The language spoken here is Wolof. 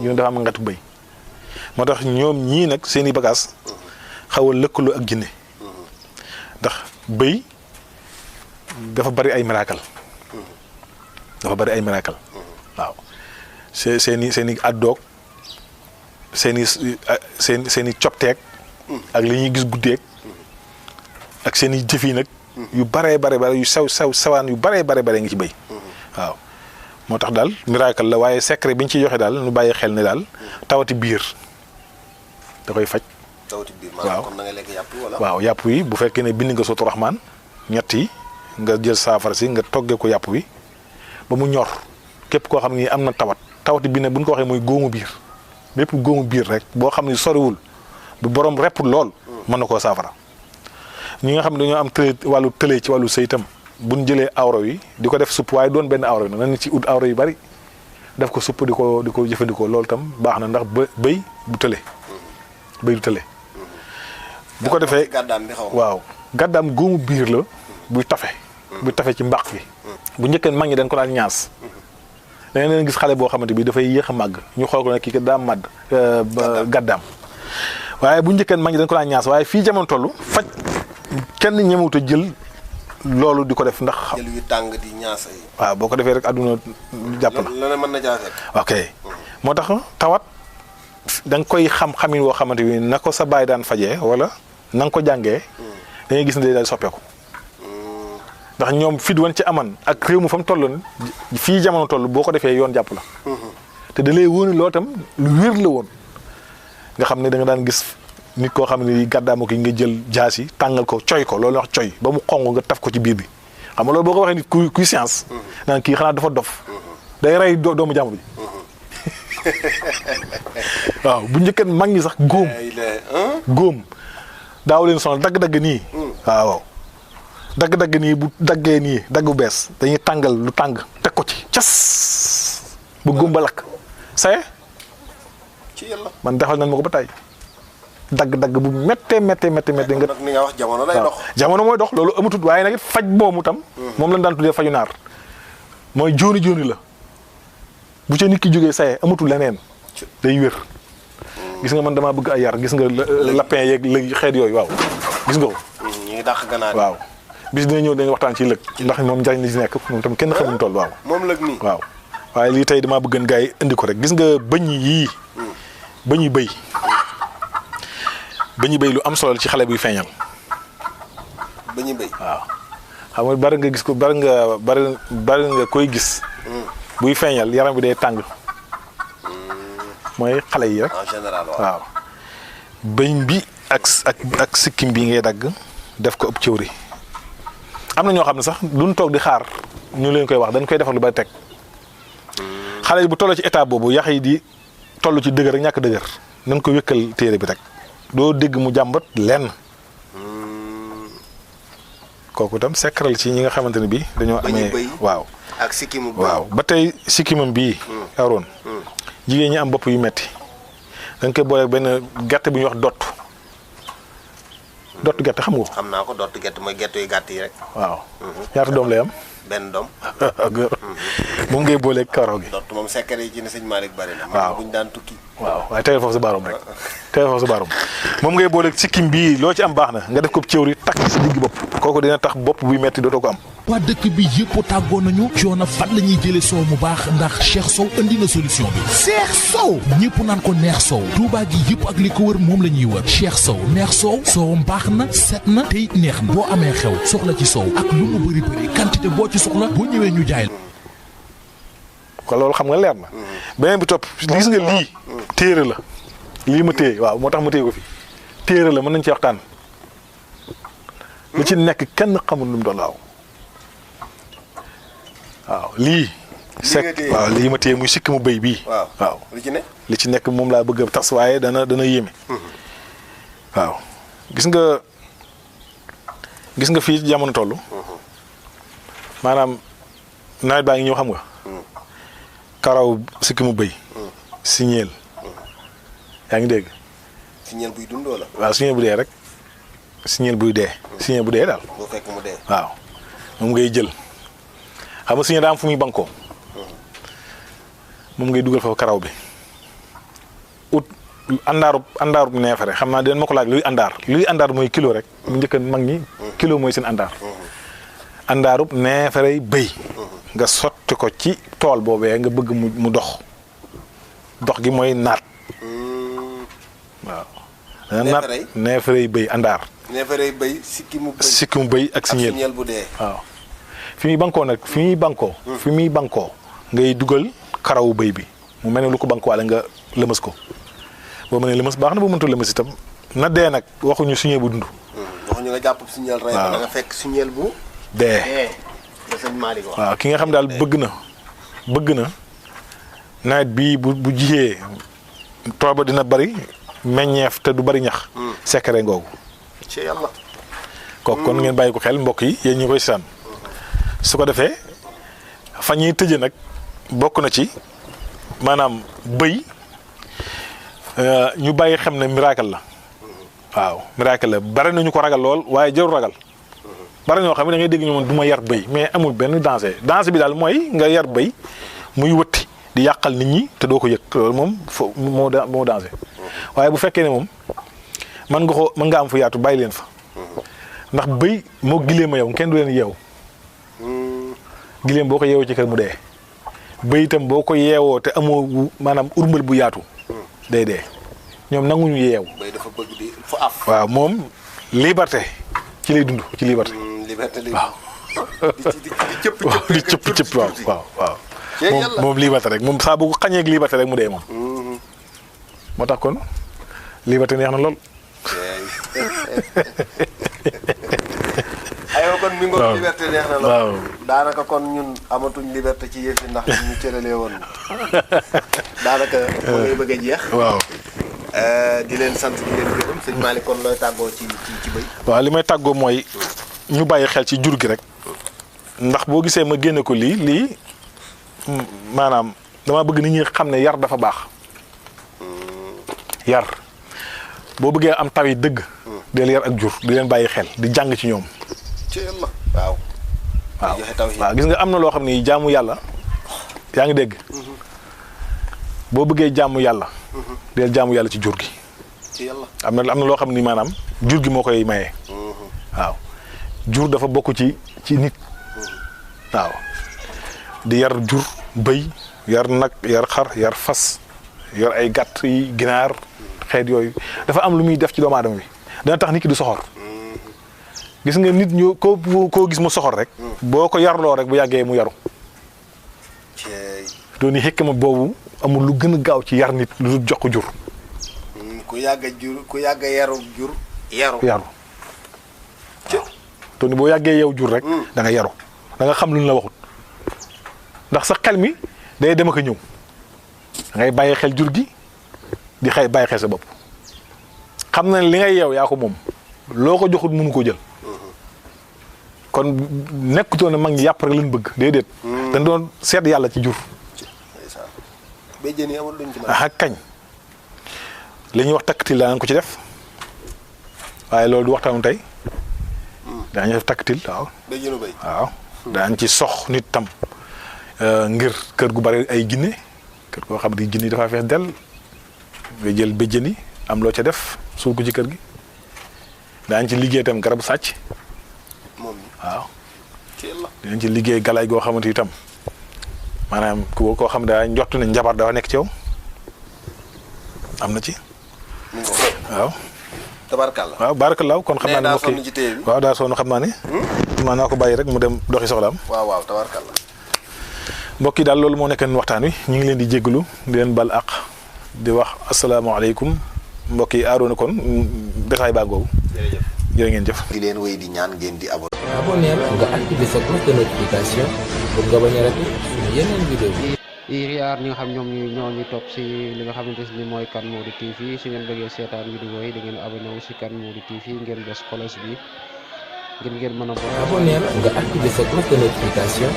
ñu ne dafa am ngatu bëy moo tax ñoom ñii nag seen i bagages xaw a lëkkaloo ak jinne ndax bëy dafa bari ay miracle waaw seen i addoog seen i copteeg ak li ñuy gis guddeeg ak seen i jëf yi nag yu bare yu sewaan yu bare ngi ci bëy waaw moo tax daal miracle la waaye secret bi ñu ciy joxe daal ñu bàyyi xel ne daal tawati biir da koy faj. tawati biir maanaam kon na nga lekk yàpp wala. waaw yàpp wi bu fekkee ne bind nga sotu raxmaan ñett yi nga jël saafara si nga toggee ko yàpp wi ba mu ñor képp koo xam ne am na tawati bi ne bu ñu ko waxee mooy góomu biir bépp góomu biir rek boo xam ne soriwul bu borom repp lool mën na koo saafara ñi nga xam ne dañoo am wàllu tëlee ci wàllu sëy itam bu ñu jëlee awra yi di ko def supp waaye doon benn awra yi nañ ci ut awra yu bari def ko supp di ko jëfandikoo loolu tam baax na ndax bëy du tële bu ko defee waaw gàddaam góomu biir la buy tafe ci mbaq bi bu njëkkee mag ñi dañ ko daan ñaas da ngeen gis xale boo xamante bi dafay yéex a màgg ñu xool ko ne kii kat daa màdd gàddaam waaye bu njëkkee mag ñi dañ ko daan ñaas waaye fii jamono toll faj kenn ñemewut a jël loolu di ko def ndax. jël yu tàng di ñaas yi. waaw boo ko defee rek àdduna jàpp na. loolu mën na jaase. ok moo tax tawat da nga koy xam-xamin woo xamante ni na ko sa baay daan fajee wala na nga ko jàngee. da ngay gis ne day daal soppeeku. ndax ñoom fit wan ci aman ak réew mu fa mu tolloon fii jamono toll boo ko defee yoon jàpp la. te da lay wóoni loo tam lu wér la woon nga xam ne da nga daan gis. nit koo xam ne gàddaama ko yi nga jël jaas yi tàngal ko coy ko loolu wax coy ba mu xong nga taf ko ci biir bi xam nga loolu boo ko waxee nit kuy science naan kii xanaa dafa dof day rey doomu jàmm bi waaw bu njëkkan mag ñi sax góom daaw leen sonal dagg-dagg nii waaw dagg-dagg nii bu daggee nii dagg bu bees dañuy tàngal lu tàng teg ko ci cas ba góom ba lakk saye ci yàlla man defal nañ ma ko ba tey dagg-dagg bu méttee nga ni nga wax jamono lay dox jamono mooy dox loolu amatut waaye nag faj boobu tam moom lañ daan tuddee faju naar mooy jooni la bu ca nit ki jógee saye amatul leneen day wér gis nga man damaa bëgg ay yar gis nga lapin yeeg lëg xeet yooyu waaw gis nga ko ñi ngi dàq ganaar waaw bis dina ñëw dañuy waxtaan ci lëg ndax moom njariñ li ci nekk moom tam kenn xamuñ toll waaw moom lëg nii waaw waaye lii tey damaa bëgg gars yi indi ko rek gis nga bëñ yii bëñ yu bëy lu am solo ci xale buy feeñal. bëñu bëy waaw xam nga bari nga gis ko bari nga koy gis. buy feeñal yaram bi day tàng. mooy xale yi rek. en général waaw. bëñ bi ak sikkim bi ngay dagg def ko ëpp cëwri am na ñoo xam ne sax duñ toog di xaar ñu leen koy wax dañ koy defar lu bari teg. xale yi bu toll ci état boobu yax yi di toll ci dëgër ak ñàkk dëgër nañ ko wékkal téere bi rek. doo dégg mu jàmbat lenn kooku itam secret ci ñi nga xamante ne bii dañoo amee waaw ak sikkimu waaw ba tey sikkimam bii aroon jigéen ñi am bopp yu metti dañ koy boole benn gerte bu ñuy wax dott gerte xam nga ko. xam naa ko dott gerte mooy gerte yu gàtt yi rek. waaw ñaata doom lay am. benn doom. moom ngay booleeg karaw gi. dott moom secret yi ci ne sëñ Malick bari na. waaw buñ daan tukki. waaw waaye tey foofu sa baaroom rek tey foofu sa baaroom moom ngay booleeg sikkim bii loo ci am baax na nga def ko cëwri takk si digg bopp kooku dina tax bopp buy metti dootoo ko am. waa dëkk bi yëpp tàggoo nañu coono fan la ñuy jëlee soow mu baax ndax Cheikh Sow indi na solution bi Cheikh Sow ñëpp naan ko neex soow Touba gi yëpp ak li ko wër moom la ñuy wër Cheikh Sow neex soow soowam baax na set na te it neex na boo amee xew soxla ci soow ak lu mu bëri quantité boo ci soxla boo ñëwee ñu jaay la. kon loolu xam nga leer na beneen bi topp gis nga lii téere la lii ma téye waaw moo tax ma téye ko fi téere la mën nañ ci waxtaan lu ci nekk kenn xamul lu mu doon waaw lii waaw lii ma téye muy sikki mu béy bii waaw li ci nekk moom laa bëgg a tas waaye dana yéeme waaw gis nga fii jamono toll maanaam nawet baa ngi ñëw xam nga karaw sikki mu béy siñeel yaa ngi dégg siñeel buy dund wala waaw siñeel bu dee rek siñeel buy dee siñeel bu dee daal boo fekk mu dee waaw moom ngay jël xam nga siñeel daa am fu muy bankoo moom ngay dugal foofu karaw bi ut àndaarub neefere xam naa den ma ko laaj luy àndaar mooy kilo rek mu njëkk mag ñi kilo mooy seen àndaarub neefere bëy nga sotti ko ci tool boobee nga bëgg mu dox gi mooy naat waaw naat neefere bëy àndaar neefere bëy sikkimu bëy ak siñeel bu dee waaw fi muy bankoo ngay dugal karawu bëy bi mu mel ne lu ko bank wala nga lëmës ko boo mënee lëmës baax na boo mënta lëmës itam na dee nag waxuñu siñeel bu dund waxuñu nga jàpp siñeel rey da nga fekk siñeel bu dee sëñ Malick wax waaw ki nga xam daal bëgg na nawet bii bu jiyee tool ba dina bari meññeef te du bari ñax secret ngoogu ci yàlla kooku kon ngeen bàyyi ko xel mbokk yi yéen ñi koy saan su ko defee fa ñuy tëje nag bokk na ci maanaam bëy ñu bàyyi xam ne miracle la waaw miracle la bari nañu ko ragal lool waaye jarul ragal bari ñoo xam ne da ngay dégg ñu du ma yar bëy mais amul benn danger bi daal mooy nga yar bëy muy wëtti di yàqal nit ñi te doo ko yëg loolu moom moo danger waaye bu fekkee ne moom mën nga am fu yaatu bàyyi leen fa ndax bëy moo gileem a yow kenn du leen yeew gileem boo ko yeewoo ci kër mu dee bëy itam boo ko yeewoo te amoo maanaam urmbal bu yaatu day dee ñoom nanguñu yeew bëy dafa bëgg di fu af waaw moom liberté ci lay dund ci liberté waaw di cëpp waaw moom liberté rek moom saa bu ko xañeeg liberté rek mu dee moom moo tax kon liberté neex na lool aywa kon mi ngoog liberté neex na lool waaw daanaka kon ñun amatuñ liberté ci yëf yi ndax ñu cëralee woon daanaka moo ngay bëgg a jeex waaw di leen sant di leen gërëm sëñ Malick kon looy tàggoo ci bëy waaw li may tàggoo mooy ñu bàyyi xel ci jur gi rek ndax boo gisee ma génne ko lii maanaam dama bëgg nit ñi xam ne yar dafa baax yar boo bëggee am taw yi dëgg del yar ak jur di leen bàyyi xel di jàng ci ñoom ci yàlla waaw waaw gis nga am na loo xam ni jaamu yàlla yaa ngi dégg boo bëggee jaamu yàlla del jaamu yàlla ci jur gi ci yàlla am na loo xam ni maanaam jur gi moo koy maye waaw jur dafa bokk ci nit waaw di yar jur bëy yar nag yar xar yar fas yor ay gàtt yi ginaar xeet yooyu dafa am lu muy def ci doomu aadama bi dana tax nit ki du soxor gis nga nit ñu koo gis mu soxor rek boo ko yarloo rek bu yàggee mu yaru dooni xikma boobu amul lu gën a gaaw ci yar nit lu dul jox ko jur ku yàgg yaru jur yaru dooni boo yàggee yow jur rek da nga yaru da nga xam lu ñu la waxut ndax sa xel mi day dem ak a ñëw da ngay bàyyi xel jur gi di bàyyi xel sa bopp xam na li ngay yeew yaa ko moom loo ko joxut mënu ko jël kon nekkutoon ne mag ñi yàpp rek lañ bëgg déedéet dañ doon seet yàlla ci jur béjjén yi amul luñ ci mën kañ li ñuy wax takkatil daan ko ci def waaye loolu du waxtaanu tey daañu def takkatil waaw béjjénu béy waaw daañ ci sox nit tam ngir kër gu bari ay jinne kër goo xam ne jinne yi dafa fees del nga jël béjjén yi am loo ca def suul ko ci kër gi daañ ci liggéey tam garabu sàcc moom waaw ci yàlla dinañ ci liggéey galaay goo xamante itam maanaam koo xam daa njott ne njabar dafa nekk ci yow am na ci waaw tabarkalla waaw barakallaahu kon xam naa ne daa sonn ci téye bi waaw daa sonn xam naa ne naa ko bàyyi rek mu dem doxi soxlaam waaw tabarkalla mbokk yi daal loolu moo nekk waxtaan wi ñu ngi leen di jéggalu di leen bal àq di wax asalaamaaleykum mbokk yi aaroona kon détail baa ngoogu jërë ngeen jëf di leen wéy di ñaan ngeen di abonné nga activé sa cloche de notification pour nga bañ a raté suñu yeneen vidéo yaar ñi nga xam ñoom ñoo ñu topp si li nga xamante ni mooy Kane Mody TV su ngeen bëggee seetaan vidéo yi da ngeen abonné wu si Kane Mody TV ngeen bës cloche bi ngeen mën a abonné nga activé sa cloche de notification